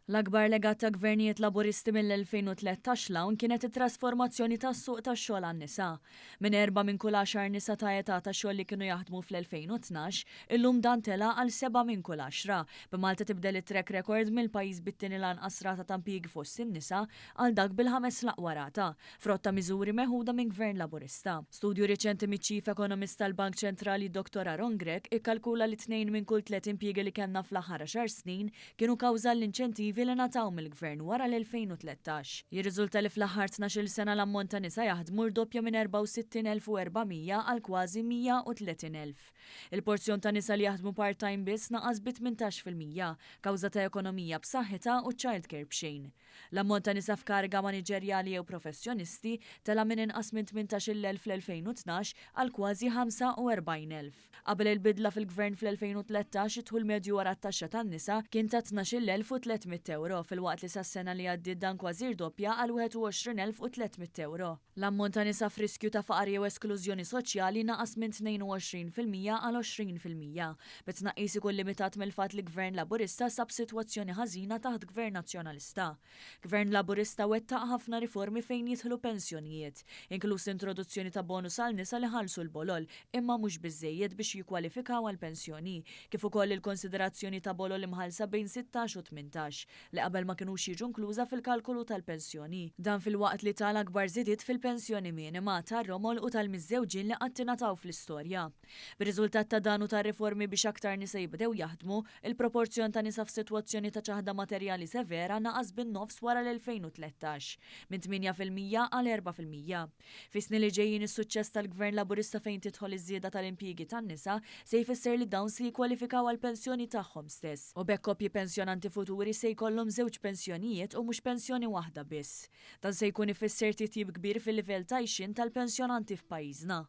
L-akbar legat ta' gvernijiet Laburisti mill-2013 'l hawn kienet it-trasformazzjoni tas-suq tax-xogħol għan-nisa. Minn erba' minn kull għaxar nisa ta' età ta' xogħol li kienu jaħdmu fl-2012, illum dan tela' għal seba' minn kull għaxra, b'Malta tibdel it-track record mill-pajjiż bit-tieni l-anqas rata ta' impjiegi fost in-nisa għal dak bil-ħames l-aqwa rata, frott ta' miżuri meħuda minn Gvern Laburista. Studju riċenti miċ-Chief Economist tal-Bank Ċentrali Dottor Aaron Grech ikkalkula li tnejn minn kull tliet impjiegi li kellna fl-aħħar għaxar snin kienu kawża għall-inċentivi li ngħataw mill-Gvern wara l-2013. Jirriżulta li fl-aħħar tnax-il sena l-ammont ta' nisa jaħdmu rdoppja minn 64,400 għal kważi 130,000. Il-porzjon ta' nisa li jaħdmu part-time biss naqas bi 18%, kawża ta' ekonomija b'saħħitha u childcare b'xejn. L-ammont ta' nisa f'kariga maniġerjali jew professjonisti tela' minn inqas minn 18,000 fl-2012 għal kważi 45,000. Qabel il-bidla fil-Gvern fl-2013, id-dħul medju wara t-taxxa tan-nisa kien ta' 12,300 ewro, filwaqt li sas-sena li għaddiet dan kważi rdoppja għal 21,300 ewro. L-ammont ta' nisa f'riskju ta' faqar jew esklużjoni soċjali naqas minn 22% għal 20%, bit-tnaqqis ikun limitat mill-fatt li Gvern Laburista sab sitwazzjoni ħażina taħt Gvern Nazzjonalista. Gvern Laburista wettaq ħafna riformi fejn jidħlu pensjonijiet, inkluż l-introduzzjoni ta' bonus għal nisa li ħallsu l-bolol imma mhux biżżejjed biex jikkwalifikaw għall-pensjoni, kif ukoll il-konsiderazzjoni ta' bolol imħallsa bejn 16 u 18. li qabel ma kinux jiġu inkluża fil-kalkolu tal-pensjoni. Dan filwaqt li ta l-akbar żidiet fil-pensjoni minima, tar-romol u tal-miżżewġin li qatt ingħataw fl-istorja. B'riżultat ta' dan u tar-riformi biex aktar nisa jibdew jaħdmu, il-proporzjon ta' nisa f'sitwazzjoni ta' ċaħda materjali severa naqas bin-nofs wara l-2013, minn 8% għal 4%. Fis-snin li ġejjin is-suċċess tal-Gvern Laburista fejn tidħol iż-żieda tal-impjiegi tan-nisa se jfisser li dawn se jikkwalifikaw għall-pensjoni tagħhom stess u b'hekk koppji pensjonanti futuri se jkollhom żewġ pensjonijiet u mhux pensjoni waħda biss. Dan se jkun ifisser titjib kbir fil-livell t'għajxien tal-pensjonanti f'pajjiżna.